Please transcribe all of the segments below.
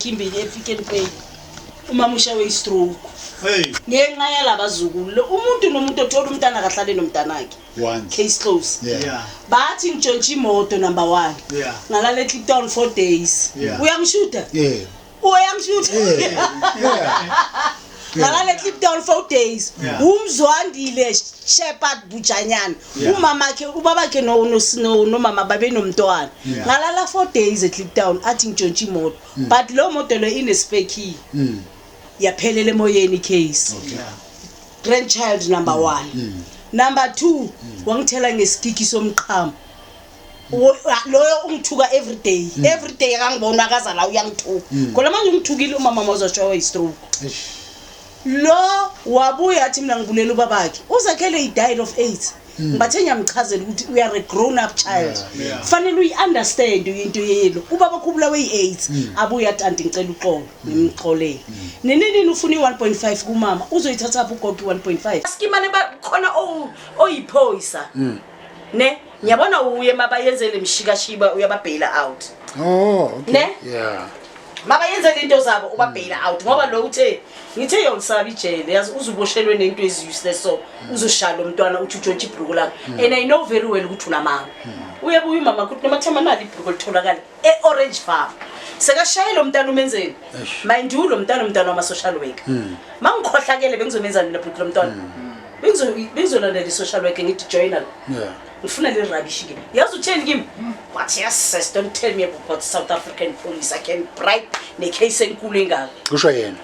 eKimberley, ePick n Pay, umama ushawe i-stroke. Hey. Ngenxa yalabazukulu. Lo umuntu nomuntu othola umntana akahlale nomntanakhe. Once. Case close. Bathi ngitshontshe imoto, number 1. Ngalala eKliptown 4 days. Uyangishuta? Yeah. Uyangishuta? Yeah. Ngalala eKliptown 4 days. UMzwandile Shepherd Bujanyana. Umamakhe, ubabakhe nomama babenomntwana. Ngalala 4 days eKliptown, athi ngitshontshe imoto. But lo moto lo ine spare key. Yaphelela emoyeni case. Grandchild number 1. Number 2, wangithela ngesikiki somqhamo. Loyo ungithuka every day. Every day akangibona akaza la uyangithuka. Khona manje ungithukile umama mawuzoshawa i-stroke. Lo wabuya athi mina ngibulela ubabakhe. Uzakhele he died of AIDS. Ngibathe ngiyamchazela ukuthi we are a grown up child. Fanele uyi-understand into yelo. Ubaba khubula we-AIDS. Abuya athi, "Anti, ngicela uxolo," ngimxolele. Nini nini ufuna i-1.5 kumama, uzoyithatha phi ugogo i-1.5? Skimane ba khona oyiphoyisa. Ne? Ngiyabona uye mabayenzele mshikashiba uyababhela out. Oh, okay. Ne? Yeah. Mabayenzele into zabo ubabhela out ngoba lo uthe ngithe yolisaba ijele, yazi uzuboshelwe nento ezi-useless, so uzoshaya lo mntwana uthi utshontshe ibhruku lakho, and I know very well ukuthi unamanga. Uyabuya umama kuthi noma thema nali ibhruku litholakala e-Orange Farm, sekashaye lo mntana umenzeni. Eish. Mind you, lo mntana umntana wama-social worker. Mangikhohlakele bengizomenzani mina bhuti lo mntwana? Bengizolandela i-social worker, ngithi joina lo. Ngifuna le rubbish ke, yazi utheni kimi? Wathi, "Yes sis, don't tell me about South African police, I can bribe necase enkulu engaka." Kusho yena.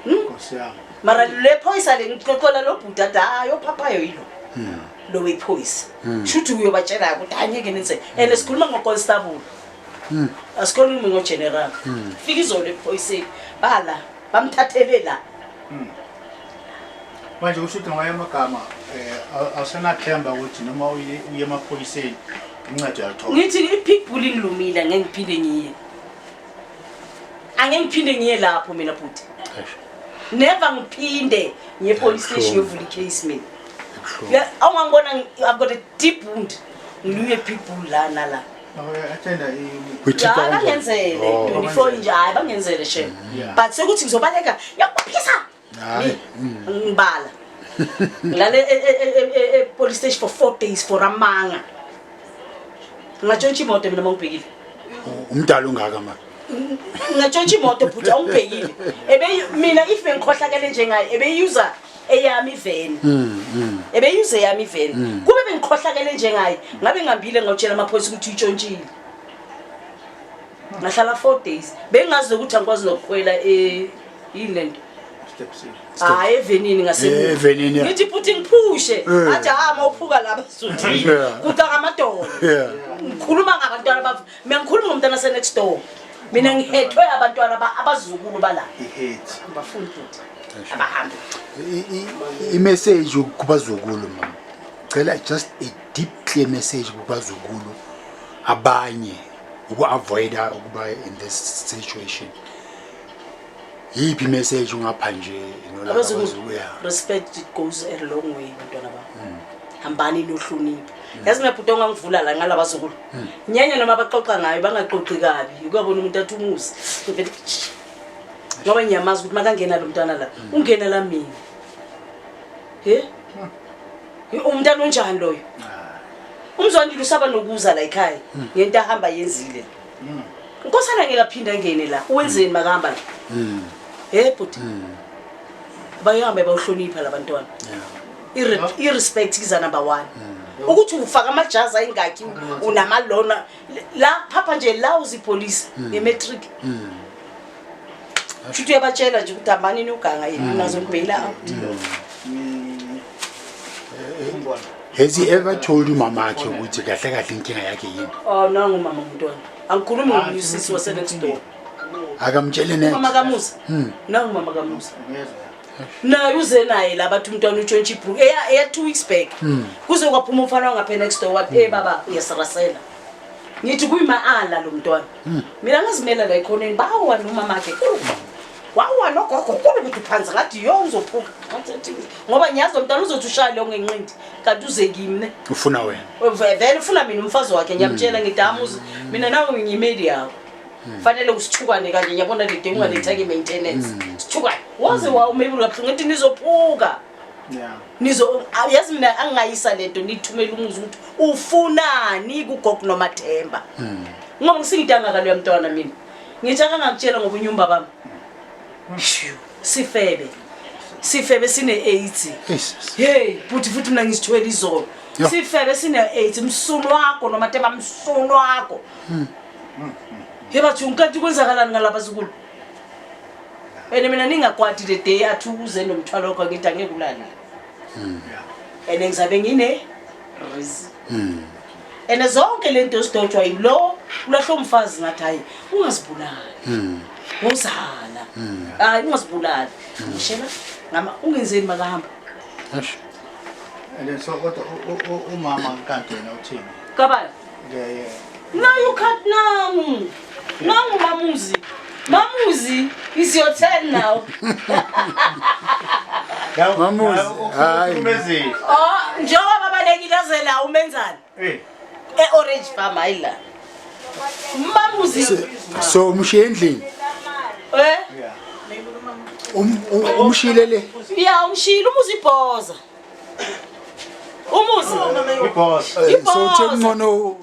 Nkosi yami. Mara le phoyisa le ngixoxela lo bhuti athi hayi, ophaphayo yilo lo wephoyisa, shuthi uyobatshela ukuthi angeke nenze, and sikhuluma ngoconstable, asikhulumi ngogeneral. Fika izolo ephoyiseni bala bamthathele la. Manje kusho ukuthi ngamanye amagama awusenathemba ukuthi noma uye emaphoyiseni uncedo uyalithola. Ngithi i-pitbull ingilumile, angeke ngiphinde ngiye, angeke ngiphinde ngiye lapho mina bhuti. Eish. Never ngiphinde ngiye police station. Kubuhlungu. Ngiyovula icase mina. Kubuhlungu. Awungangibona, I've got a deep wound, ngiluye pitbull la nala. Attenda. Uyithinta Ya. kanjani? Bangenzele. Oh. 24 nje, hayi, bangenzele shem. But sekuthi ngizobaleka yakubophisa. Hayi. Ngibala ngilale e-police station for 4 days for amanga, ngatshontsha imoto mina mangibhekile. Umdala ungaka ma. Ngatshontsha imoto bhuti, awungibhekile. Ebe mina if bengikhohlakele njengaye, ebeyuza eyami iveni, ebeyuza eyami iveni. Kube bengikhohlakele njengaye, ngabe ngihambile ngawutshela amaphoyisa ukuthi uyitshontshile. Ngahlala 4 days, bengazi nokuthi angikwazi nokukhwela yini lento. Hayi, evenini ngasemuva. Evenini, yeah. Ngithi, "Futhi ngiphushe." Athi, "Ha, mawuphuka laba suthile." Kuca ngamadolo. Ngikhuluma ngabantwana ba mina, ngikhuluma ngomntwana se-next door mina, ngihethwe abantwana abazukulu bala. I-hate. Abafuni futhi, abahambe. I-message kubazukulu, mama. Cela just a deep clear message kubazukulu abanye uku-avoida ukuba in this situation. Yiphi message ungapha nje Abazukulu? Abazukulu, yeah. Respect, it goes a long way, bantwana bami. Hambani nohlonipha. Yazi mina bhuti, ongangivula la ngalabazukulu nyenye noma baxoxa ngayo bangaxoxi kabi, ukuyabona umuntu athi umuzi ngivele ngoba ngiyamazi ukuthi makangena lo mntwana la, ungena la mina he. Umntana onjani loyo? Umzwandile usaba nokuza la ekhaya ngento ahamba yenzile. Nkosana ngeke aphinde angene la. Uwenzeni makahamba la? He bhuti, bayohambe bawuhlonipha labantwana. I-respect iza number one. Ukuthi ufaka amajazi ayingakhi, unamalona la phapha nje la uzipolisa nge-matric, shuthi uyabatshela nje ukuthi hambani niyoganga, yena nazo ngibheyila out. Has he ever told you mama akhe ukuthi kahle kahle inkinga yakhe yini? Oh, nangu mama umntwana, angikhulumi ngomnyusisi wase-next door. Akamtshele Mama next. kaMusa, nangu mama kaMusa naye, uze naye la, bathi umntwana utshontshe ibhruku eya 2 weeks back. Kuze kwaphuma umfana wangapha next door, wathi, "Ey baba, uyasirasela." Ngithi kuyima-ala lo mntwana, mina ngazimela la ekhoneni, bawa nomamakhe wawa nogogo kulu ukuthi phansi, ngathi yo uzophuka. Ngathi, ngoba ngiyazi lo mntwana uzothi ushaya leyo ngenqindi, kanti uze kimi ne. Ufuna wena. Vele ufuna mina, umfazi wakhe. Ngiyamtshela ngithi, "Amuzi, mina nawe ngiyimeli yakho." Fanele usithukane kanje ngiyabona le day ungaletha ke maintenance. Sithukane. Waze wa umebulu kabuhlungu ethi nizophuka. Yeah. Nizo yazi mina angingayisa lento nithumela umuzi ukuthi ufunani kugogo noMathemba. Ngoba ngisingidanga kaloya mntwana mina. Ngithi akangakutshela ngoba unyumba bami. Phew, Sifebe. Sifebe sine AIDS. Jesus. Hey, buthi futhi mina ngisithwele izolo. Yo. Sifebe sine AIDS msunu wakho noMathemba msunu wakho. Hey bathu ngikanti kwenzakalani ngalaba zukulu? And mina ningakwati the day athi uze nomthwalo wakho ngithi angeke ulale. And ngizabe ngine reason. And zonke lento sidotshwa yilo ulahla umfazi ngathi hayi ungazibulali. Wozala. Hayi ungazibulali. Ngishela ngama ungenzeni makahamba. Eish. And then so kodwa umama kanti yena uthini? Kabani? Yeah. No, you can't nangu. Nangu Mamuzi. Mamuzi is your turn now. Mamuzi, hayi. Umezile. Oh, njengoba babalekile azela umenzani? Eh. E-Orange Farm hayi la. Mamuzi. So umshiye endlini. Eh? Yeah. Umshiyile le. Ya umshilo umuzi ibhoza. Umuzi. Iboss. So uthe ngcono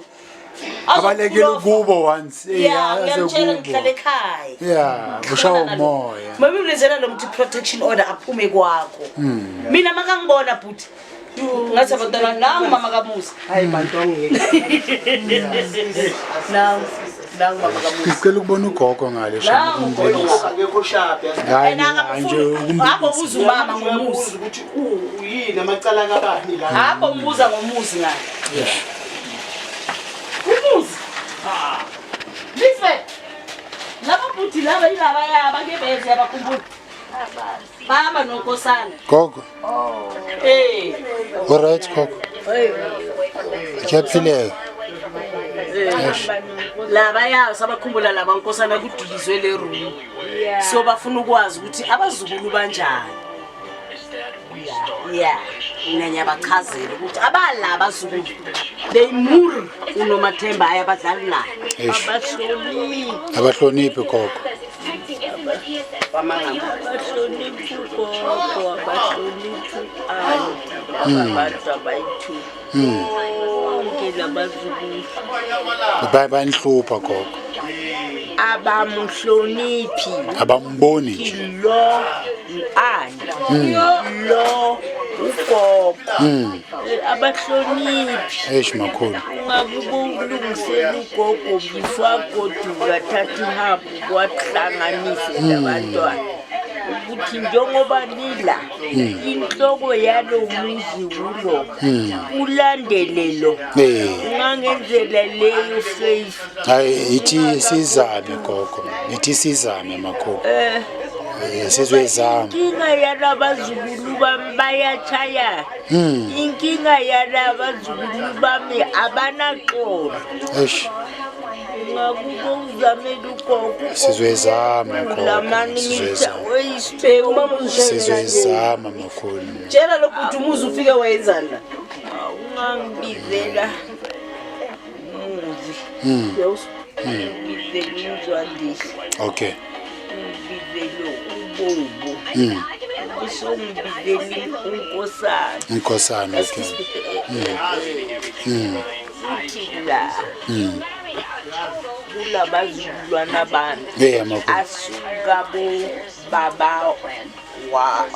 abalekele kubo once. Eh, Ya, aze ngiyamtshela kubo. ngihlala ekhaya. Yeah, ushawa umoya. Maybe ulenzela lo muntu protection order aphume kwakho. Mina makangibona bhuti. Ngathi abantwana nangu mama kaMuzi. Hayi bantu angeke. Nangu nangu mama kaMuzi. Ngicela ukubona ugogo ngale shana Nangu ukumbonisa. Akekho sharp yazi. Hayi And nje akafuni hapho ukumbonisa. buza umama ngomuzi. Uyabuza ukuthi uyini amacala kabani la. Hapho mbuza ngomuzi ngale. Umuzi. Ah. Lisbeth. Laba bhuti laba yilaba yaba ke beze abakhumbula. Bahamba nonkosana. Gogo, Eh. all right gogo. Kuyaphileka. Eish. Laba ya sabakhumbula laba nkosana kudilizwe le room. So bafuna ukwazi ukuthi abazukulu banjani. Yeah. Mina ngiyabachazela ukuthi abala abazukulu they mur uNomathemba hayi abadlali naye. Eish. Abahloniphi gogo. Abahloniphi ugogo, abahloniphi u-anti, abantu abayi-two. Bonke labazukulu Bayanihlupha gogo. abamhloniphi Abamboni nje. lo u-anti, lo ugogo. Abahloniphi. Eish makhulu. Ungabe ukulungisela ugogo before agoduka athathe ihambo kwahlanganise nabantwana ukuthi njengoba lila inhloko yalo muzi wulo ulandele lo Eh. ungangenzela leyo faith. Hayi ithi sizame gogo. Ithi sizame makhulu. Eh sizoyizama. Inkinga yalabazukulu bami bayatshayana. Inkinga yalabazukulu bami abanaxolo. Eish. Ungakubo uzamele ugogo. Sizoyizama gogo. Lamani Sizoyizama. Sizoyizama makhulu. Tshela lo bhuti umuzi ufike wayenzani la. Ungangibizela umuzi. Ngibizele umzwandisi. Okay. Ngibizele ubobo. Usongibizele unkosana. Inkosana okay. Futhi la kulabazukulwana bami Yeah makhulu. asuka bo baba wa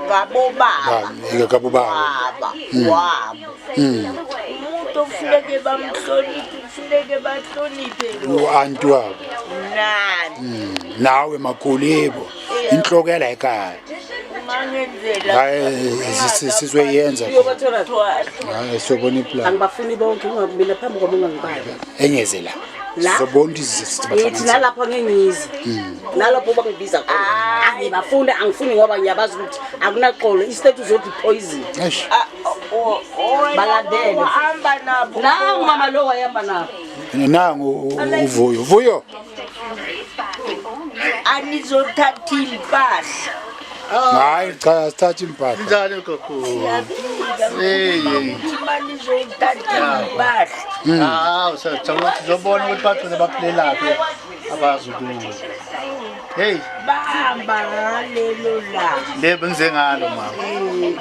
ngabo baba Ba ngabo baba. baba wabo umuntu ofuneke bamhloniphe kufuneke bahloniphe lo U-anti wabo. nani Nawe makhulu yebo. Inhloko yala ekhaya. ungangenzela Hayi sizoyenza. gogo. Uyobathola Hayi sobona iplan. angibafuni bonke mina phambi kwami ungangibali. Engeze la. La? Sizobona ukuthi Ngithi sibahlanganisa. nalapho angeke ngize. Nalapho bangibiza khona. Angibafuni angifuni ngoba ngiyabazi ukuthi akunaxolo istate uzothi poison. Eish. Balandele. uhamba nabo Nangu mama lo wayehamba nabo. Nangu uvuyo. Vuyo. anizothatha impahla Hayi cha sithatha impahla. Njani gogo? Hey. ukuthi manizothatha impahla Ah, usajabula sizobona ukuthi bagcine baphilelaphi. Abazukulu. Hey, Bahamba ngalelo langa. Le bengize ngalo mama.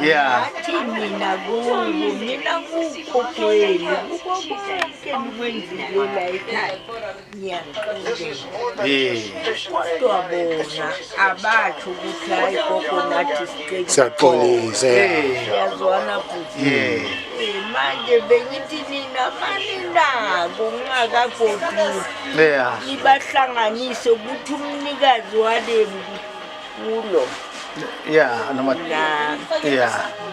Yeah. Ngathi mina kubo, mina kukhokhwenu, kuko konke nikwenzile la ekhaya, ngiyanixolela. Kodwa bona abatsho ukuthi hayi gogo nathi sicela Siyaxolisa. Eh. Siyazwana bhuti. Yeah. Manje bengithi nina maninako ngingakagoduki nibahlanganise ukuthi umnikazi wale kulo Yeah, noma na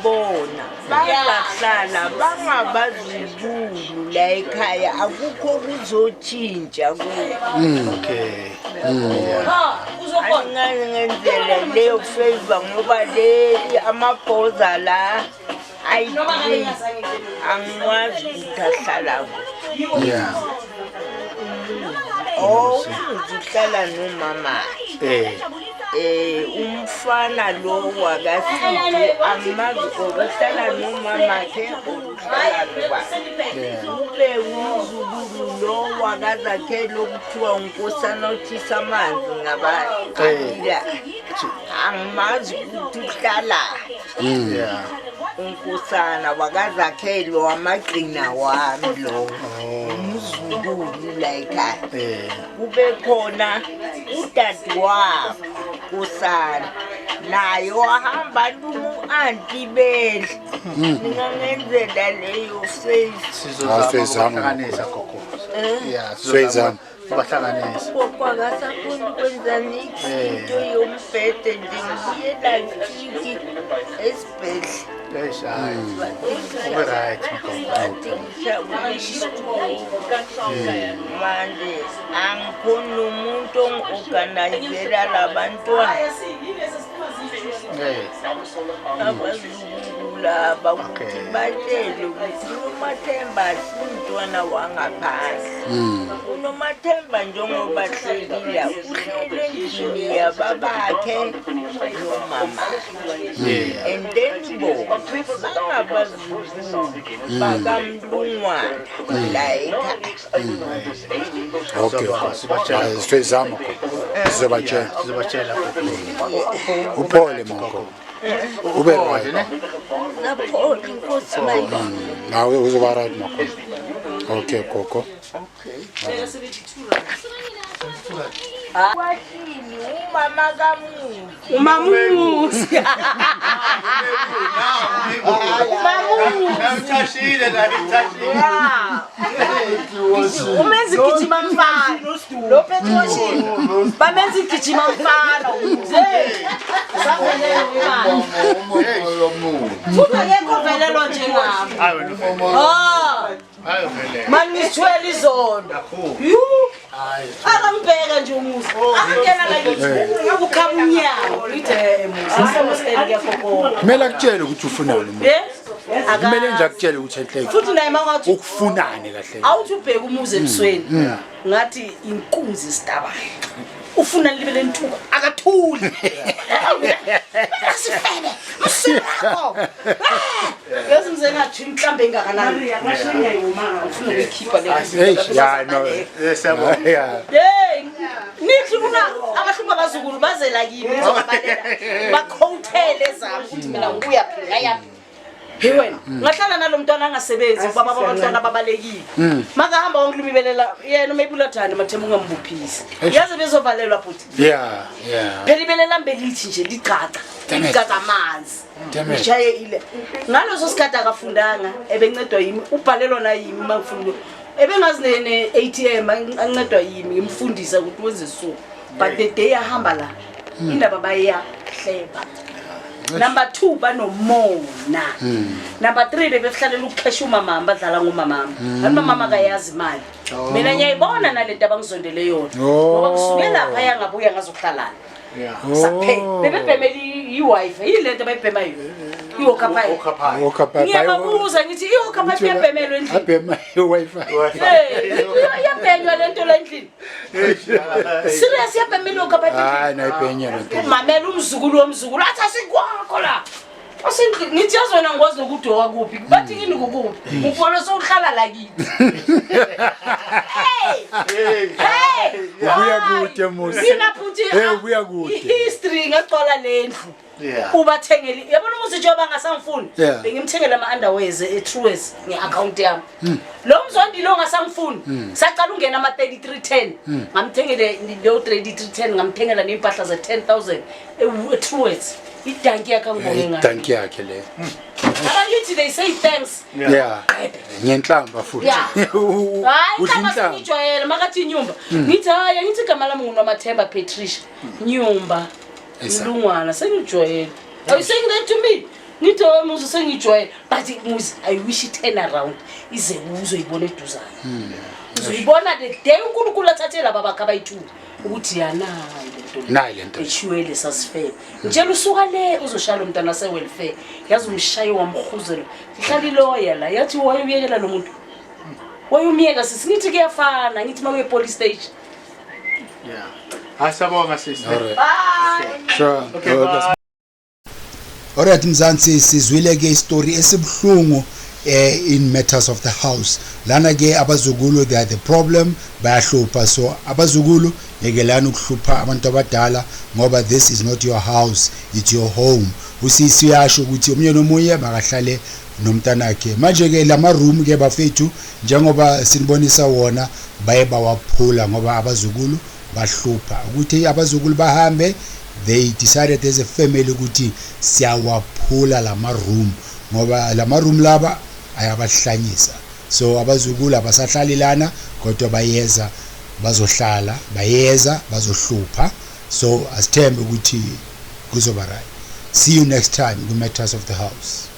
bona bazahlala bangabazukulu la ekhaya, akukho kuzotshintsha kubo. Okay. Angingenzele leyo favor ngoba le amabhoza la ayi-3 angikwazi ukuthi ahlala kuphi. Oh, umuzi uhlala nomama. Umfana lo wakasiphi angimazi or uhlala nomamakhe or uhlala nobani. Kube umzukulu lo wakazakhele okuthiwa unkosana otshisa amanzi ngabaqalila. Angimazi ukuthi uhlala. Unkosana wakazakhele wamagcina wami lo. Umzukulu la ekhaya. Kube khona udadewabo nkosana naye wahamba luma u-anti bele. Ningangenzela leyo favor. Sizozama Sizoyizama. ukuhlanganisa gogo. Yeah, Sizoyizama. Bahlanganisa. Gogo akasakhoni ukwenza niks into yombhede nje, ngibuyela kithi esibhedlela. Eish, hayi. Ube right gogo. Manje angikhoni nomuntu ongi-organizela labantwana abazukulu laba ukuthi batshele ukuthi uNomathemba asimntwana wangaphandle. UNomathemba njengoba hleli la, uhleli endlini yababakhe nomama. And then bona bangabazukulu bakamlungwana la ekhaya. Okay. Sibatshela. Hayi, sizoyizama gogo. Sizobatshela. Sizobatshela gogo. Uphole mama. Ube right. Ne? Lapho inkosi mayi. Nawe uzoba right mama. Okay gogo. Washini umama kamuzi. Umamuzi. Namthashile la, ngithashile. Umenza igijima mfana. Lo petrol bamenza igijima mfana. Hey. Savelelwa imali. Futhi akekho velelwa njengami. Hayi wena uvele. Ah, Hayi uvele. mani ngisithwele izolo. Kakhulu. Yu. Hayi. Akambheka nje umuzi. Akangena la ngithi ukukhaba unyawo. Lithi muzi. Asemositeni kuyafokola. Kumele akutshele ukuthi ufunani umuntu. Eh? Kumele nje akutshele ukuthi enhle. Futhi naye mangathi Ukufunani kahle. awuthi ubheke umuzi ebusweni ngathi inkunzi isitabane ufuna libe lenthuka akathuli asifebe msakho yazi mze ngathi mhlambe engakanani ufuna ukuyikhipha le Hey, yeah, no. Siyabonga. Yeah. Hey, nithi kuna abahlupha abazukulu bazela kimi ngizobabalela bakhowuthele zami ukuthi mina ngiyaphi ngayaphi. Hey wena, ngahlala nalo mntwana angasebenzi ubaba babantwana babalekile. Makahamba wonke lumibelela yena umebulathana mathemba ungambophisi. Yaze bezovalelwa bhuti. Yeah, yeah. Phela ibelela mbelithi nje licaca. Damn it. Licaca amanzi. Damn it. Ngishaye ile. Ngaloso sikhathi akafundanga ebencedwa yimi ubhalelwa na yimi mangifunda. Ebengazi ne ATM ancedwa yimi ngimfundisa ukuthi wenze so. But the day ahamba la indaba bayahleba. Number 2 banomona. Number 3 bebehlalela ukukhesha umama badlala ngomama. Kanti umama akayazi imali. Mina ngiyayibona nalento abangizondele yona. Ngoba kusuke lapha yangabuya ngazohlalana. Saphe bebebhemela i-wifi yilento abayibhemayo. Iwokhaphayo. Okapai. Ngiyababuza ngithi iwokhaphayo iyabhemelwa endlini. Abhema i-Wi-Fi. Hey, iyabhenywa lento la endlini. Serious iyabhemelwa iwokhaphayo. Hayi nayibhenya lento. Umamela umzukulu womzukulu athi asikwakho la. Asendlini ngithi yazi wena ngikwazi nokuthi owakuphi. Bathi yini kukuphi? Ubona sowuhlala la kithi. Hey! Hey! Ubuya kude Musi. Mina futhi Hey ubuya kude. History ngagcwala lendlu. Yeah. Ubathengele. Yabona umuzi njengoba ngasangifuni. Yeah. Bengimthengela ama underwears e-Truworths nge-account yami. Lo mzondi lo ngasangifuni. Sacala ungena ama 3310. Ngamthengele leyo 3310 ngamthengela nempahla ze 10,000 e-Truworths. Idanki yakhe angibonge ngayo. Idanki yakhe le. Abakithi they say thanks. Yeah. Ngenhlamba futhi. Yeah. Hayi Udla kama inhlamba. sengijwayele makathi inyumba. Ngithi hayi ngithi igama lami nguNomathemba Patricia. Nyumba. Esa. Mlungwana sengijwayele. Are you saying that to me? Ngithi oh Muzi sengijwayele but Muzi I wish it turn around. Ize uzoyibona eduzane. Uzoyibona the day uNkulunkulu athathe laba bakhe abayi-two ukuthi yanayi lento le. Nayi lento le. Eshiwele sasifebe. Ngitshela usuka le uzoshaya lo mntana wase-welfare. Yazi umshaye wamhuzela. Ihlala iloya la yathi wayuyekela lo muntu. Wayumyeka sisi ngithi kuyafana ngithi makuye police station. Yeah. Hayi siyabonga sisi. Alright. Bye. Sure. Okay, bye. Alright Mzansi, sizwile ke istory esibuhlungu in matters of the house. Lana ke abazukulu, they are the problem, bayahlupha. So abazukulu, yekelani ukuhlupha abantu abadala ngoba this is not your house, it's your home. Usisi uyasho ukuthi omunye nomunye makahlale nomntanakhe. Manje ke lama room ke bafethu, njengoba sinibonisa wona, baye bawaphula ngoba abazukulu bahlupha. Ukuthi abazukulu bahambe, they decided as a family ukuthi siyawaphula lama room ngoba lama room laba ayabahlanyisa. So abazukulu abasahlali lana, kodwa bayeza bazohlala, bayeza bazohlupha. So asithembe ukuthi kuzoba right. See you next time ku Matters of the House.